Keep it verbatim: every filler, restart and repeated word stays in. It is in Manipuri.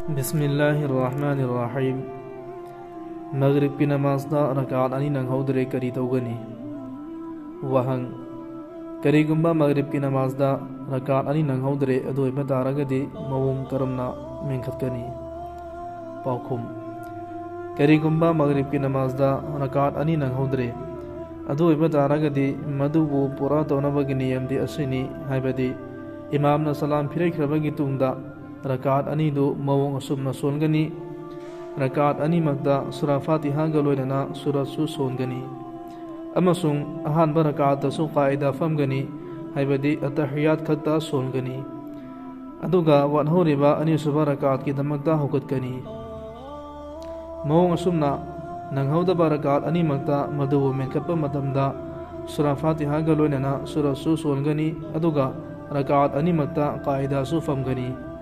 ꯕꯤꯁꯃꯤꯜꯂꯥꯍꯤꯔ ꯔꯍꯃꯥꯅꯤꯔ ꯔꯍꯤꯝ꯫ ꯃꯒꯔꯤꯕꯀꯤ ꯅꯃꯥꯖꯗ ꯔꯀꯥꯠ ꯑꯅꯤ ꯅꯪꯍꯧꯗ꯭ꯔꯦ, ꯀꯔꯤ ꯇꯧꯒꯅꯤ? ꯋꯥꯍꯪ: ꯀꯔꯤꯒꯨꯝꯕ ꯃꯒꯔꯤꯕꯀꯤ ꯅꯃꯥꯖꯗ ꯔꯀꯥꯠ ꯑꯅꯤ ꯅꯪꯍꯧꯗ꯭ꯔꯦ, ꯑꯗꯨ ꯑꯣꯏꯕ ꯇꯥꯔꯒꯗꯤ ꯃꯑꯣꯡ ꯀꯔꯝꯅ ꯃꯦꯟꯈꯠꯀꯅꯤ? ꯄꯥꯎꯈꯨꯝ: ꯀꯔꯤꯒꯨꯝꯕ ꯃꯒꯔꯤꯕꯀꯤ ꯅꯃꯥꯖꯗ ꯔꯀꯥꯠ ꯑꯅꯤ ꯅꯪꯍꯧꯗ꯭ꯔꯦ, ꯑꯗꯨ ꯑꯣꯏꯕ ꯇꯥꯔꯒꯗꯤ ꯃꯗꯨꯕꯨ ꯄꯨꯔꯥ ꯇꯧꯅꯕꯒꯤ ꯅꯤꯌꯝꯗꯤ ꯑꯁꯤꯅꯤ, ꯍꯥꯏꯕꯗꯤ ꯏꯃꯥꯝꯅ ꯁꯂꯥꯝ ꯐꯤꯔꯩꯈ꯭ꯔꯕꯒꯤ ꯇꯨꯡꯗ ꯔꯀꯥꯠ ꯑꯅꯤꯗꯨ ꯃꯑꯣꯡ ꯑꯁꯨꯝꯅ ꯁꯣꯟꯒꯅꯤ: ꯔꯀꯥꯠ ꯑꯅꯤꯃꯛꯇ ꯁꯨꯔꯥ ꯐꯥꯇꯤꯍꯥꯒ ꯂꯣꯏꯅꯅ ꯁꯨꯔꯠꯁꯨ ꯁꯣꯟꯒꯅꯤ, ꯑꯃꯁꯨꯡ ꯑꯍꯥꯟꯕ ꯔꯀꯥꯠꯇꯁꯨ ꯀꯥꯏꯗꯥ ꯐꯝꯒꯅꯤ, ꯍꯥꯏꯕꯗꯤ ꯑꯇꯍꯤꯌꯥꯠ ꯈꯛꯇ ꯁꯣꯟꯒꯅꯤ, ꯑꯗꯨꯒ ꯋꯥꯠꯍꯧꯔꯤꯕ ꯑꯅꯤꯁꯨꯕ ꯔꯀꯥꯠꯀꯤꯗꯃꯛꯇ ꯍꯧꯒꯠꯀꯅꯤ꯫ ꯃꯑꯣꯡ ꯑꯁꯨꯝꯅ ꯅꯪꯍꯧꯗꯕ ꯔꯀꯥꯠ ꯑꯅꯤꯃꯛꯇ ꯃꯗꯨꯕꯨ ꯃꯦꯟꯈꯠꯄ ꯃꯇꯝꯗ ꯁꯨꯔꯥ ꯐꯥꯇꯤꯍꯥꯒ ꯂꯣꯏꯅꯅ ꯁꯨꯔꯠꯁꯨ ꯁꯣꯟꯒꯅꯤ, ꯑꯗꯨꯒ ꯔꯀꯥꯠ ꯑꯅꯤꯃꯛꯇ ꯀꯥꯏꯗꯥꯁꯨ ꯐꯝꯒꯅꯤ꯫